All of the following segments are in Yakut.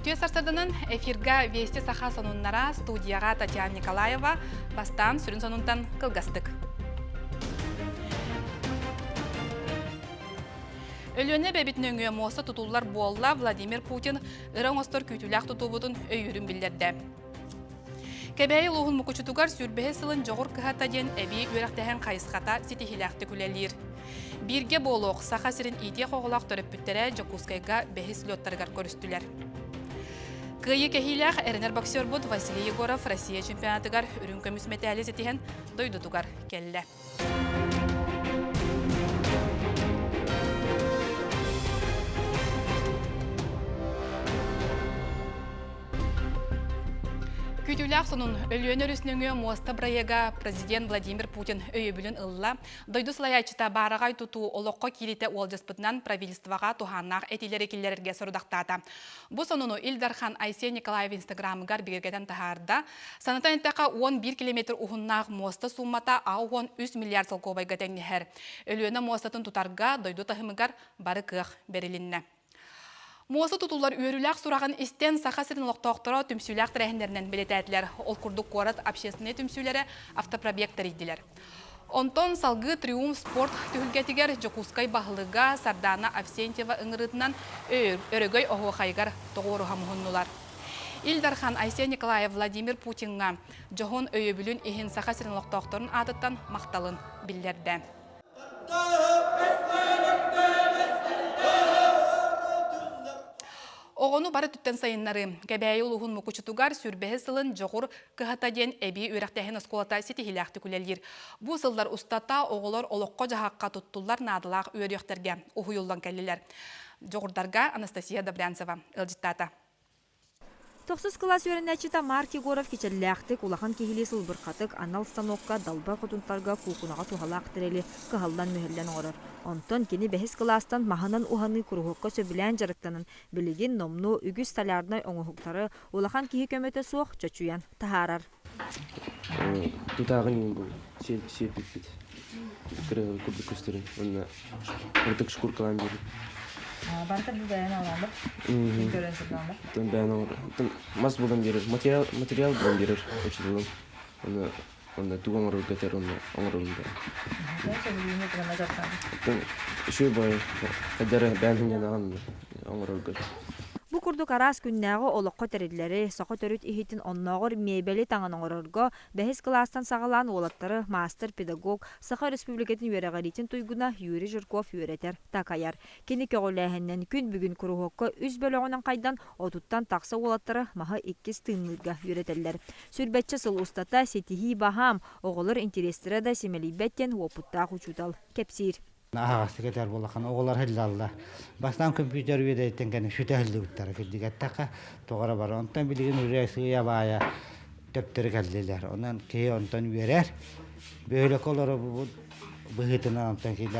Үтүө сарсарданан эфирга Вести Саха сонуннара студияҕа Татьяна Николаева бастаан сүрүн сонунтан кылгастык. Өлүөнэ эбэбит нөҥүө муоста тутуллар буолла Владимир Путин ыра оҥостор күүтүүлээх тутуубутун өйүүрүн биллэрдэ. Кэбээйи улууһун Мукучутугар сүүрбэһис сылын Дьоҕур кыһата диэн эбии үөрэхтэһэн хайысхата ситиһиилээхтик үлэлиир. Бииргэ буолуох Саха сирин иитиэх оҕолоох төрөппүттэрэ Дьокуускайга бэһис слеттарыгар көрүстүлэр. Кыайыы кэһиилээх эрэнэр боксербут Василий Егоров Россия чемпионатыгар үрүҥ көмүс мэтээли ситиһэн дойдутугар кэллэ. Күүтүүлээх сонун Өлүөнэ өрүс нөҥүө муоста бырайыага президент Владимир Путин өйөбүлүн ылла. Дойду салайааччыта баараҕай тутуу олоххо киириитэ уолдьаспытынан правительствоҕа туһааннаах этиилэри киллэрэргэ сорудахтаата. Бу сонуну Ил Дархан Айсен Николаев Инстаграмыгар бигэргэтэн таһаарда. Санатан эттэххэ, 11 километр уһуннаах муоста сууммата 63 миллиард солкуобайга тэҥнэһэр. Өлүөнэ муостатын тутарга дойду таһымыгар бары кыах бэрилиннэ. Муоста тутуллар үөрүүлээх сураҕын истэн Саха сирин олохтоохторо түмсүүлээх тэрээһиннэринэн бэлиэтээтилэр. Ол курдук куорат общественнай түмсүүлэрэ автопробег тэрийдилэр. Онтон салгыы Триумф спорт түһүлгэтигэр Дьокуускай баһылыга Сардаана Авсентьева ыҥырыытынан Өрөгөй оһуохайыгар тоҕуоруһа муһуннулар. Ил Дархан Айсен Николаев Владимир Путиҥҥа дьоһун өйөбүлүн иһин Саха сирин олохтоохторун аатыттан махталын биллэрдэ. Оҕону бары өттүттэн сайыннарыы. Кэбээйи улууһун Мукучутугар сүүрбэһис сылын Дьоҕур кыһата диэн эбии үөрэхтээһин оскуолата ситиһиилээхтик үлэлиир. Бу сыллар устата оҕолор олоххо-дьаһахха туттуллар наадалаах үөрүйэхтэргэ уһуйуллан кэллилэр. Дьоҕурдарга Анастасия Добрянцева ыалдьыттаата. Тохсус кылаас үөрэнээччитэ Марк Егоров кичэллээхтик, улахан киһилии сылбырхатык анал станокка далбар хотунтарга куукунаҕа туһалаах тэрили кыһаллан-мүһэллэн оҥорор. Онтон кини бэһис кылаастан маһынан уһаныы куруһуокка сөбүлээн дьарыктанан, билигин номнуо үгүс столярнай оҥоһуктары улахан киһи көмөтө суох чочуйан таһаарар. Тутааҕын бу сиэппиппит кырыһы курдук көстөрүн уонна ырытык шкуркалаан биэрбит. Барыта бу бэйэн оҥороммут. Көрөн сылдьаллар. Бэйэн оҥор. Мас булан биэрэр, материал материал булан биэрэр учууталым. Онно онно тугу оҥорорго этэр онно оҥорорум бэйэм. Үчүгэй баҕайы хайдары бэйэм сынньанаҕын оҥорорго. Бу курдук араас күннээҕи олоххо тэриллэри, саха төрүт иһитин оннооҕор миэбэли таҥан оҥорорго бэһис кылаастан саҕалаан уолаттары маастар-педагог, Саха Республикатын үөрэҕириитин туйгуна Юрий Жирков үөрэтэр, такайар. Кини көҕүлээһининэн күн бүгүн куруһуокка үс бөлөҕүнэн хайдан отуттан тахса уолаттары маһы иккис тыынныырга үөрэтэллэр. Сүүрбэччэ сыл устата ситиһии баһаам, оҕолор интэриэстэрэ да симэлийбэт диэн уопуттаах учуутал кэпсиир. Аһаҕастык этэр буоллаххына оҕолор һыллаллар. Бастаан компьютер үөдэйиттэн кэннэ сүтэ һыллыбыттара кырдьык эттэххэ тоҕо эрэ бар. Онтон билигин уже сыыйа-баайа төптөрү кэллилэр. Онон киһи онтон үөрэр. Бөһүөлэккэ олоробут быһыытынан онтон киһи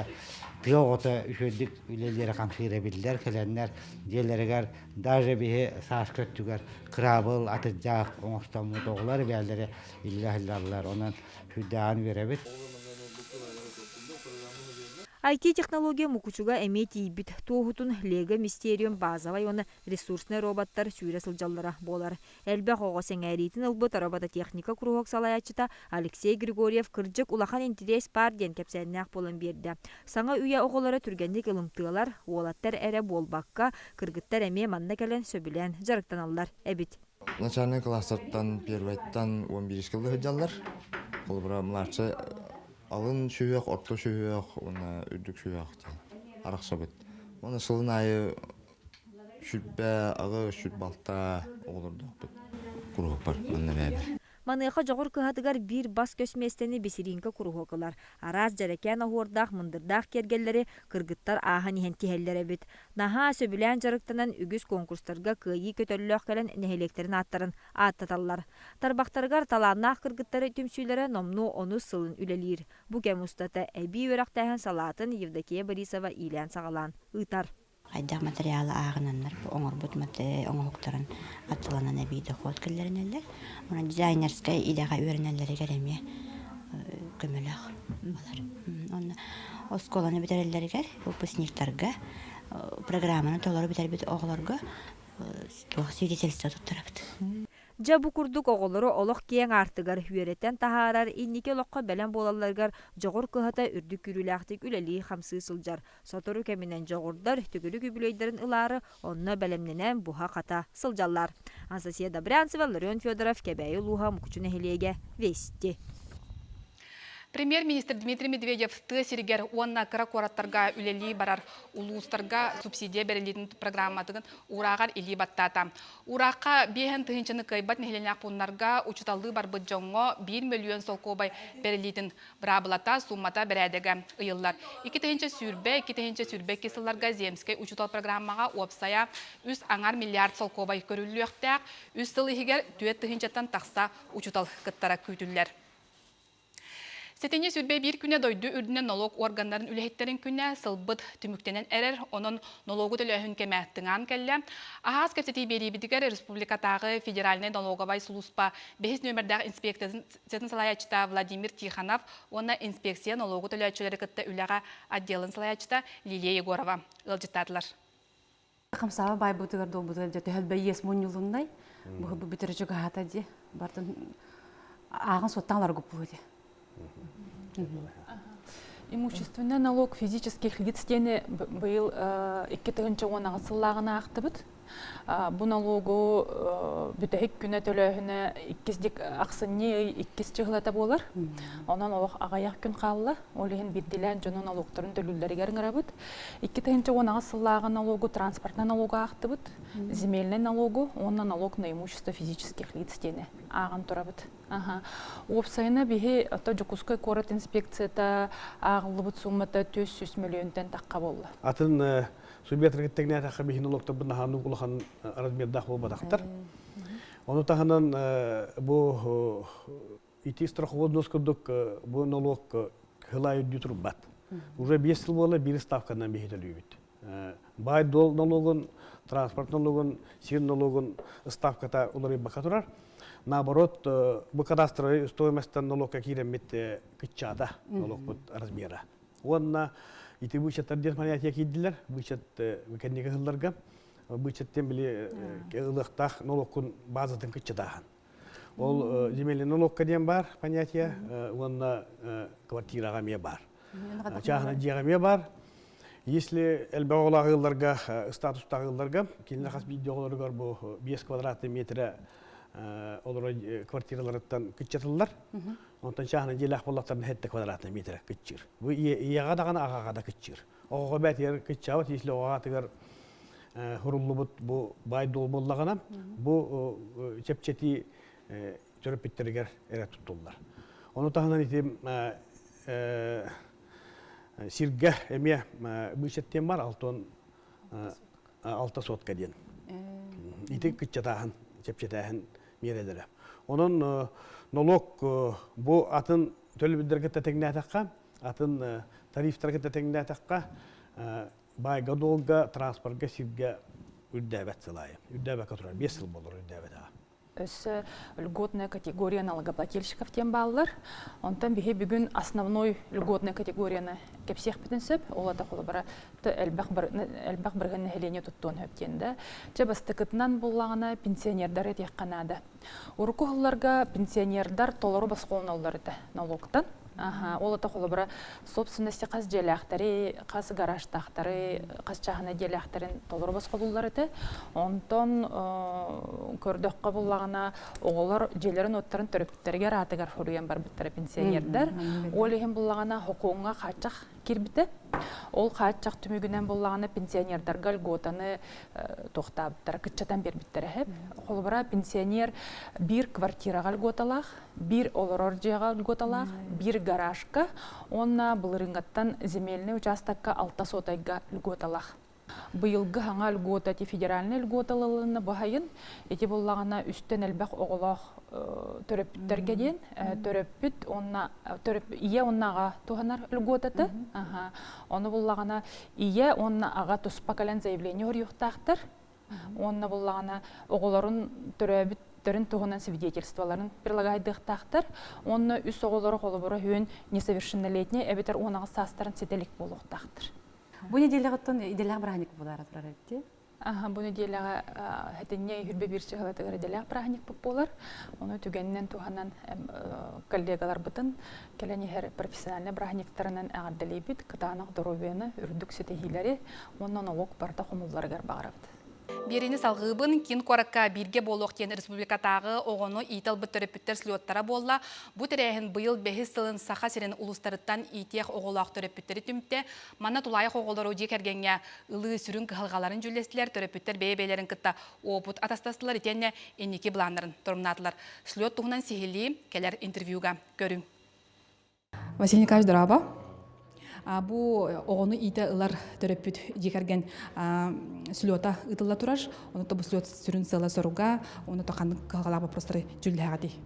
тыа оҕото үчүгэйдик үлэлиирэ хамсыыра биллэр. Кэлэннэр дьиэлэригэр даже биһи сааскы өттүгэр кыраабыл, атырдьах оҥостоммут оҕолор бэйэлэрэ иллэ һыллаллар. Онон сүрдээҕин үөрэбит. IT-технология Мукучуга эмиэ тиийбит туоһутун Лего Mysterium базовай уонна ресурснай роботтар сүүрэ сылдьаллара буолар. Элбэх оҕо сэҥээриитин ылбыт робототехника куруһуок салайааччыта Алексей Григорьев кырдьык улахан интэриэс баар диэн кэпсээннээх буолан биэрдэ. Саҥа үйэ оҕолоро түргэнник ылымтыалар, уолаттар эрэ буолбакка, кыргыттар эмиэ манна кэлэн сөбүлээн дьарыктаналлар эбит. Начальнай кылаастартан первайтан 11 сылдьаллар. Холобура, младшай алын сүһүөх, орто сүһүөх уонна үрдүк сүһүөх диэн арахсабыт. Уонна сылын аайы 28, 26 оҕолордоохпут куруһуокпар манна бэйэбэр. Маныаха Дьоҕур кыһатыгар биир бас-көс миэстэни бисирииҥкэ куруһуок ылар. Араас дьэрэкээн оһуордаах мындырдаах киэргэллэри кыргыттар ааһан иһэн тиһэллэр эбит. Наһаа сөбүлээн дьарыктанан үгүс конкурстарга кыайыы көтөллөөх кэлэн нэһилиэктэрин ааттарын ааттаталлар. Тарбахтарыгар талааннаах кыргыттары түмсүүлэрэ номнуо онус сылын үлэлиир. Бу кэм устата эбии үөрэхтээһин салаатын Евдокия Борисова иилээн-саҕалаан ыытар. Хайдах материалы ааҕынаннар оҥорбут оҥоһуктарын аттыланан эбии дохуот киллэринэллэр. Онон дизайнерскай идэҕэ үөрэнэллэригэр эмиэ көмөлөөх буолар. Онно оскуоланы бүтэрэллэригэр выпускниктарга программаны толору бүтэрбит оҕолорго. Туох свидетельство туттарабыт. Дьэ бу курдук оҕолору олох киэҥ аартыгар үөрэтэн таһаарар, инники олоххо бэлэм буолалларыгар дьоҕур кыһата үрдүк күүрүүлээхтик үлэлии-хамсыы сылдьар. Сотору кэминэн дьоҕурдар төгүрүк үбүлүөйдэрин ылаары онно бэлэмнэнэн буһа-хата сылдьаллар. Анастасия Добрянцева, Ларион Федоров, Кэбээйи улууһа, Мукучу нэһилиэгэ, Вести. Премьер-министр Дмитрий Медведев тыа сиригэр уонна кыра куораттарга үлэлии барар улуустарга субсидия бэриллиитин программатын уурааҕар илии баттаата. Уураахха биэһэн тыһыынчаны кыайбат нэһилиэнньэлээх пууннарга учууталлыы барбыт дьоҥҥо 1 мөлүйүөн солкуобай бэриллиитин быраабылата, сууммата бэрээдэгэ ыйыллар. 2020, 2022 сылларга Земскэй учуутал программаҕа уопсайа үс аҥар миллиард солкуобай көрүллүөхтээх, үс сыл иһигэр 4 тыһыынчаттан тахса учуутал кыттара күүтүллэр. Сэтинньи 21 күнэ дойду үрдүнэн нолуок органнарын үлэһиттэрин күнэ сылбыт түмүктэнэн эрэр, онон нолуогу төлөөһүн кэмэ тыҥаан кэллэ. Аһаас кэпсэтии биэриибитигэр республикатааҕы федеральнай налоговай сулууспа бэһис нүөмэрдээх инспекциятын салайааччыта Владимир Тихонов уонна инспекция нолуогу төлөөччүлэри кытта үлэҕэ отделын салайааччыта Лилия Егорова ыалдьыттаатылар. Хамсааба байбытыгар долбутугар дьэ төһөлбө иэс мунньулуннай бу бүтэрэ чугаһаата дии бартын ааҕын суоттаан олоргуппуһу дии. Имущественный налог физических лиц диэни быйыл 2018 сыллааҕын аахтыбыт. Бу налогу бүтэһик күнэ төлөөһүнэ иккис ахсынньы ый иккис чыһылата буолар. Онон олох аҕыйах күн хаалла. Ол иһин биирдилээн дьону налогтарын төлүүллэригэр ыҥырабыт. 2018 сыллааҕы налогу транспортнай налогу аахтыбыт, земельный налогу уонна налог на имущество физических лиц диэни ааҕан турабыт. Уопсайына биһи ото Дьокуускай куорат инспекцията ааҕыллыбыт сууммата 400 мөлүйүөнтэн тахха буолла. Атын субъекттарга тэҥнээтэххэ биһи налогтарбыт наһаа улахан размердаах буолбатахтар. Ону таһынан бу ити страховой взнос курдук бу нолуок хылай үрдүү турбат. Уже 5 сыл буола биир ставканан биһи төлүүбүт. Баай дол налогун, транспорт налогун, сир налогун ставката уларыйбакка турар. Наоборот, бу кадастровый стоимостьтан налогка киирэммит кыччаата налогпут размера. Уонна ити вычеттар диэн понятие киирдилэр. Вычет кэнники сылларга вычеттен били ылыахтаах налогкун базатын кыччатааһын. Ол земельный налогка диэн бар понятие уонна квартираҕа эмиэ бар. Чааһына дьиэҕэ эмиэ бар. Если элбэх оҕолоох ыалларга, статустаах ыалларга, кинилэр хас биирдии оҕолоругар бу 5 квадратный метрэ олорор квартираларыттан кыччатыллар. Онтон чааһына дьиэлээх буоллахтарына 7 квадратный метрэ кыччыыр. Бу ийэҕэ даҕаны аҕаҕа да кыччыыр. Оҕоҕо бээтигэр кыччаабыт, если оҕо аатыгар хуруллубут бу баай дуол буоллаҕына, бу чэпчэтии төрөппүттэригэр эрэ туттуллар. Ону таһынан ити сиргэ эмиэ быычат диэн бар, алтон алта сотка диэн. Ити кыччатааһын, чэпчэтээһин миэрэлэрэ. Онон нолуок бу атын төлөбүрдэргэ тэҥнээтэххэ, атын тарифтарга тэҥнээтэххэ, баайга-дуолга, транспорга, сиргэ үрдээбэт сыл аайы. Үрдээбэккэ турар, 5 сыл буолар үрдээбэтэҕэ. Өссө льготная категория налогоплательщиков диэн бааллар. Онтон биһи бүгүн основной льготная категорияны кэпсиэхпитин сөп. Ол ата холобура элбэх элбэх бырыһын нэһилиэнньэ туттуон сөп диэн да. Чэ бастакытынан буллаҕына пенсионердар этиэххэ наада. Урукку сылларга пенсионердар толору босхолоноллор этэ налогтан. Аха, ол ата холобура собственности хас дьиэлээхтэри, хас гаражтаахтары, хас чааһынай дьиэлээхтэрин толору босхолууллар этэ. Онтон көрдөххө буллаҕына оҕолор дьиэлэрин-уоттарын төрөппүттэригэр аатыгар хоруйан барбыттара пенсионердар. Ол иһин буллаҕына хокуоҥҥа хааччах киирбитэ. Ол хааччах түмүгүнэн буллаҕына пенсионердарга льготаны туохтаабыттара, кыччатан биэрбиттэрэ эһэп. Холобура, пенсионер биир квартираҕа льготалаах, биир олорор дьиэҕэ льготалаах, биир гаражка уонна былырыыҥҥаттан земельный участокка алта сотайга льготалаах. Быйылгы хаҥа льгота ити федеральный льготалылыны баһайын, ити буллаҕына үстэн элбэх оҕолоох төрөппүттэргэ диэн төрөппүт уонна ийэ уонна аҕа туһанар льготата. Ону буллаҕына ийэ уонна аҕа туспа кэлэн заявление оруйуохтаахтар. Уонна буллаҕына оҕолорун төрөөбүттэрин туһунан свидетельстволарын прилагайдыахтаахтар. Уонна үс оҕолоро холобура үһүөн несовершеннолетний эбэтэр 18 саастарын ситэ илик буолуохтаахтар. Бу неделяҕыттан идэлээх бырааһынньык буолаара турар эбит. Бу нэдиэлэҕэ сэтинньи үрбэ биир чыһылатыгар идэлээх праздникпыт буолар. Ону түгэнинэн туһанан коллегаларбытын кэлэн иһэр профессиональнай бырааһынньыктарынан эҕэрдэлиибит, кытаанах доруобуйаны, үрдүк ситиһиилэри уонна нолуок барыта хомулларыгар баҕарабыт. Биэриини салҕыыбын. Киин куоракка бииргэ буолуох диэн республикатааҕы оҕону иитэ ылбыт төрөппүттэр слеттара буолла. Бу тэрээһин быйыл бэһис сылын Саха сирин улуустарыттан иитиэх оҕолоох төрөппүттэри түмтэ. Манна тулаайах оҕолору дьиэ кэргэҥҥэ ылыы сүрүн кыһалҕаларын дьүүллэстилэр, төрөппүттэр бэйэ-бэйэлэрин кытта уопут атастастылар итиэннэ инники былааннарын торумнаатылар. Слет туһунан сиһилии кэлэр интервьюга көрүҥ. Василий Николаевич, дорообо. Бу оҕону иитэ ылар төрөппүт дьиэ кэргэн слета ыытылла турар. Ону бу слет сүрүн сыала-соруга, ону ханнык кыһалҕалаах вопростары дьүүллэһэҕитий?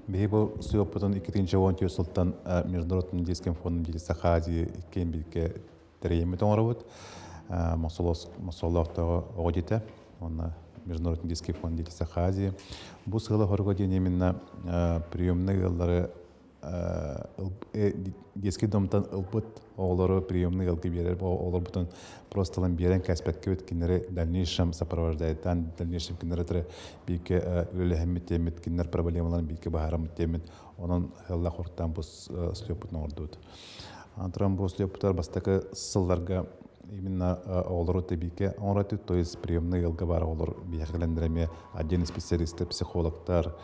Биһи бу сыоппутун 2014 сылтан Международный индийским фондом дети Саха-Азии иккиэн бииргэ тэрийэммит оҥоробут. Мосолоохтооҕу оҕо дьиэтэ уонна Международный индийский фонд дети Саха-Азии. Бу сыала-соруга диэн именно приемный ыаллары детский домтан ылбыт оҕолору приемный ыалга биэрэр оҕолорбутун просто ылан биэрэн кээспэккэбит кинилэри дальнейшем сопровождайтан дальнейшем кинилэри бииргэ үлэлэһэммит диэммит кинилэр проблемаларын бииргэ баһараммыт диэммит онон ыаллаах хуруктаан бу слеппутун оҥордубут. Антон бу слеппутар бастакы сылларга именно оҕолору тэбиикэ оҥороту, то есть приемный ыалга баар оҕолор биһиэхэ кэлэннэр эмиэ отдельный специалисты, психологтар,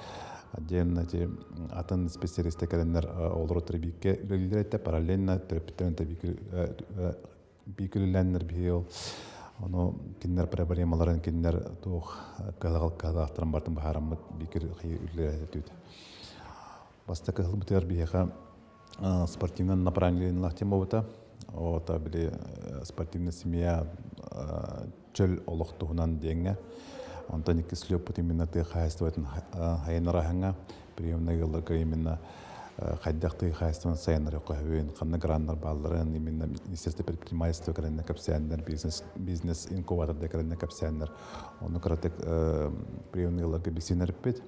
отдельно эти атын специалисты кэлэннэр оҕолору тэбиикэ үлэлииллэр этэ, параллельно төрөппүттэрин тэбиикэ үлэлээннэр биһиги ол ону кинилэр проблемаларын кинилэр туох кыһалҕалаахтарын бартын баһаараммыт биикир үлэлэтүүт. Бастакы ыһылбытыгар биһиэхэ спортивный направлениелаах тема буолбута. Ота били спортивная семья чөл олох туһунан диэҥҥэ. Онтон иккис слеппут именно тыа хаһаайыстыбатын хайыннараһыҥҥа приемный ыалларга именно хайдах тыа хаһаайыстыбатын сайыннарыахха сөбүн, ханна граннар баалларын, именно Министерство предпринимательства кэлэннэ кэпсээннэр, бизнес бизнес инкубаторда кэлэннэ кэпсээннэр. Ону кыратык приемный ыалларга билсинэрпит.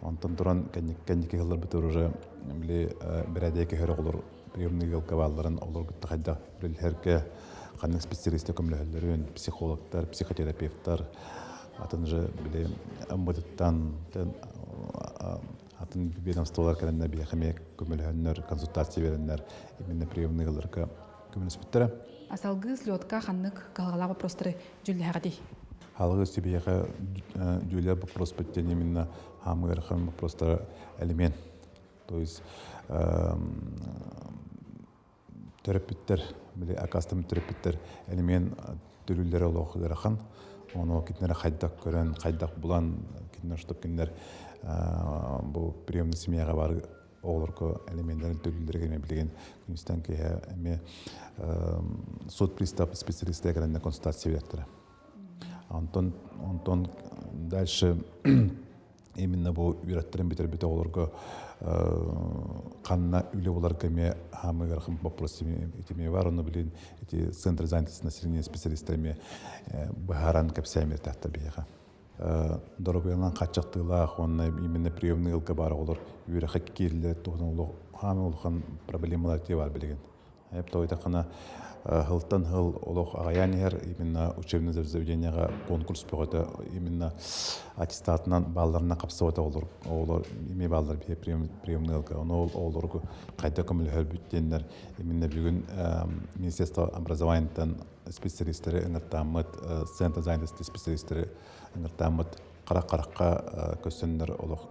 Онтон туран кэнники ыһылларбытыгар уже били бэрээдэги көһөр оҕолор приемный ыалга баалларын олор кытта хайдах үлэлэһэргэ ханнык специалистар көмөлөһөллөрүн, психологтар, психотерапевтар, атын же били МВД-тан атын ведомстволар кэлэннэр биһиэхэ эмиэ көмөлөһөннөр, консультация биэрэннэр именно приемный ыалларга көмөлөспүттэрэ. Салгыы слетка ханнык кыһалҕалаах вопростары дьүүллэһэҕитий? Халыгы сибиэхэ дьүүлэр вопроспут диэн именно хаамы ыарахан вопростара элемент. То есть төрөппүттэр, били акастым төрөппүттэр элемент төлүүллэрэ олох ыарахан. Ону кинилэр хайдах көрөн, хайдах булан, кинилэр чтоб кинилэр бу приемный семьяҕа бар оҕолорго элеменнэрин төлүүллэригэр эмиэ билигин күнүстэн киэһэ эмиэ суд пристав специалистэ кэлэннэ консультация биэртэрэ. Онтон, онтон дальше именно бу үөрэхтэрин бүтэрбит оҕолорго ханна үлэ буларга эмиэ хаамыы ыарахан вопрос итимиэ бар. Ону билин ити центр занятости населения специалистар эмиэ быһааран кэпсээн биэртэхтэр биһиэхэ. Доруобуйалаан хааччахтыылаах уонна именно приемный ыалга баар оҕолор үөрэххэ киириллэр туһунан олох хаамыы улахан проблемалар тиэ бар билигин. Тоҕойдоххуна сылтан сыл олох аҕыйаан иһэр именно учебное заведениеҕа конкурс бөҕөтө именно аттестатынан баалларынан хапсыбат оҕолор оҕолор эмиэ бааллар биһи приемный ыалга ону ол оҕолорго хайда көмөлөһөрбүт диэннэр именно бүгүн министерство образованиеттан специалисттары ыҥыртааммыт центр занятости специалисттары ыҥыртааммыт харах харахха көстөннөр олох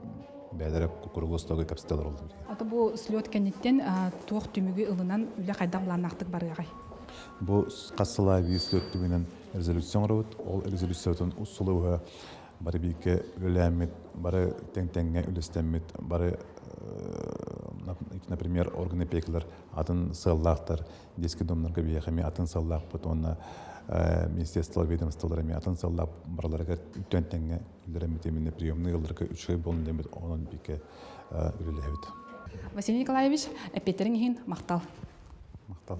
бэйэлэрэ круглый столга кэпсэтэ олороллор. Ата бу слет кэнниттэн туох түмүгү ылынан үлэ хайдах былааннаахтык барыаҕай? Бу хас сыл аайы биир слет түмүгүнэн резолюция оҥоробут. Ол резолюциятын усулуоһа бары бииргэ үлэлээммит, бары тэҥ-тэҥҥэ үлэстэммит, бары например, органы опекалар атын сыаллаахтар, детский домнарга биһиэхэ эмиэ атын сыаллаахпыт уонна министерство ведомстволар эмиэ атын сыаллаах барыларыгар үтэн тэҥҥэ үлэлэрэммит именно приемный ыалларга үчүгэй буолун диэммит онон бииргэ үлэлэһэбит. Василий Николаевич, эппиэттэриҥ иһин махтал. Махтал.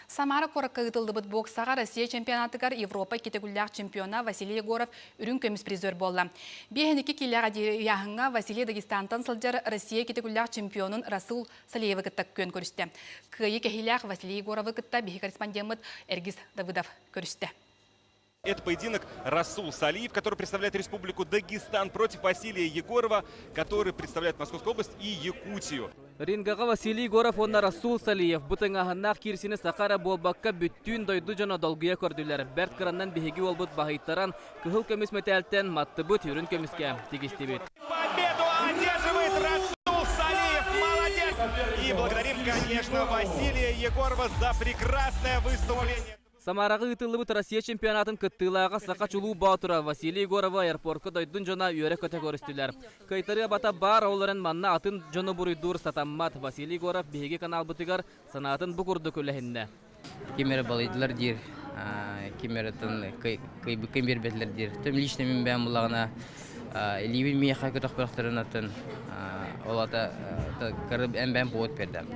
Самара куоракка ыытыллыбыт боксаҕа Россия чемпионатыгар Европа иккитэ чемпиона Василий Егоров үрүҥ көмүс призер буолла. 52 киилэҕэ ыйааһыҥҥа Василий Дагестантан сылдьар Россия иккитэ чемпионун Расул Салиевы кытта күөн көрүстэ. Кыайыы кэһиилээх Василий Егоровы кытта биһи корреспондеммыт Эргиз Давыдов көрүстэ. Это поединок Расул Салиев, который представляет Республику Дагестан, против Василия Егорова, который представляет Московскую область и Якутию. Рингаҕа Василий Егоров уонна Расул Салиев бу тыҥааһыннаах киирсини саха эрэ буолбакка бүттүүн дойду дьоно долгуйа көрдүлэр. Бэрт кыраннан биһиги уолбут баһыйтаран, кыһыл көмүс мэтээлтэн маттыбыт, үрүн көмүскэ тигистибит. Победу одерживает Расул Салиев. Молодец! И благодарим, конечно, Василия Егорова за прекрасное выступление. Самараҕа ыытыллыбыт Россия чемпионатын кыттыылааҕа саха чулуу боотура Василий Егорова аэропорка дойдун дьоно үөрэ-көтө көрүстүлэр. Кыайтарыы абата баар, ол эрэн манна атын дьону буруйдуур сатаммат. Василий Егоров биһиги каналбытыгар санаатын бу курдук үлэһиннэ. Ким эрэ балыйдылар диир, ким эрэ кыайбыккын биэрбэтилэр диир. Төм лично мин бэйэм буллаҕына илиибин миэхэ көтөхпөхтөрүн атын ол ата эн бэйэм повод биэрдэм.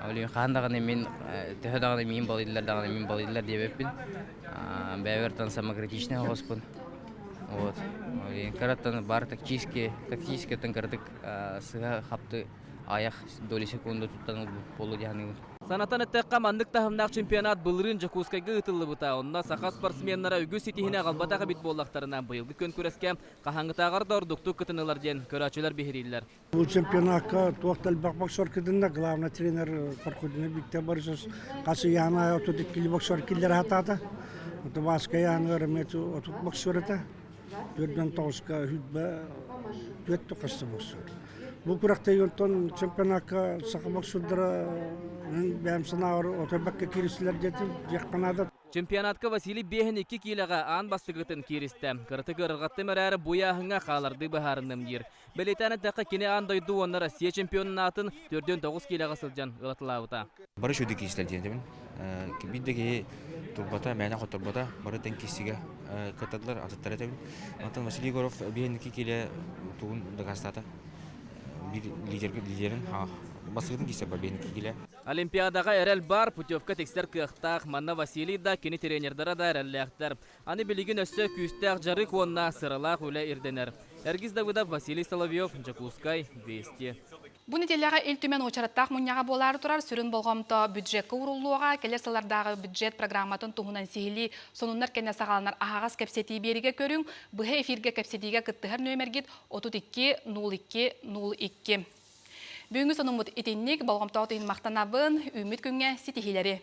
Ол иһин хаһан даҕаны мин төһө даҕаны миин балыйдылар даҕаны мин балыйдылар диэбэппин. Бэйэбэр самокритичнай оҕоспун. Вот. Ол иһин кыраттан баар тактически, тактически кыратык сыһа хапты аҕыйах доли секунда туттан буолуо дии саныыбын. Санатан эттэххэ, маннык таһымнаах чемпионат былырыын Дьокуускайга ыытыллыбыта. Онно саха спортсменнара үгүс ситиһиини аҕалбатах эбит буоллахтарына, быйылгы күөн күрэскэ хаһааҥҥытааҕар да ордуктук кытыннылар диэн көрөөччүлэр биһирииллэр. Бу чемпионакка туох да элбэх боксер кытынна. Главный тренер Пархудинов Виктор Борисович хас ыйаан аайы 32 боксер киллэрэ сатаата. Отубааска ыйааныгар эмиэ 30 боксер этэ. Төрдөн тоҕуска хүлбэ түөрт хасты боксер. Бу күрэхтэһии онтон чемпионакка саха боксердара бэйэм санааҕар отой бэккэ кииристилэр диэтим диэххэ наада. Чемпионатка Василий 52 киилэҕэ аан бастакытын кииристэ. Кыратык ыарырҕаттым эрээри бу ыйааһыҥҥа хаалардыы быһаарынным диир. Бэлиэтээн эттэххэ, кини аан дойду уонна Россия чемпионун аатын 49 киилэҕэ сылдьан ылаталаабыта. Бары үчүгэй киистэр диэн Биир да киһи турбата, мээнэ хотторбото, бары тэҥ киирсиигэ кыттадылар, атыттар этэбин. Онтон Василий Егоров биһиэнники киилэ тугун дакаастаата. Биир лидерин бастакытын киирсэр бар биһиэнники киилэ. Олимпиадаҕа эрэл баар, путевка тиксэр кыахтаах. Манна Василий да, кини тренердара да эрэллээхтэр. Аны билигин өссө күүстээх дьарык уонна сыралаах үлэ ирдэнэр. Эргиз Давыдов, Василий Соловьев, Дьокуускай, Вести. Бу нэдиэлэҕэ Ил Түмэн уочараттаах мунньаҕа буолаары турар сүрүн болҕомто бюджекка ууруллуоҕа, кэлэр сыллардааҕы бюджет программатын туһунан сиһилии сонуннар кэннэ саҕаланар аһаҕас кэпсэтии биэригэ көрүҥ, быһа эфиргэ кэпсэтиигэ кыттыһар нүөмэргит 32 02 02. Бүгүҥҥү сонуммут итинник, болҕомтоҕут иһин махтанабын, үүммүт күҥҥэ ситиһиилэри!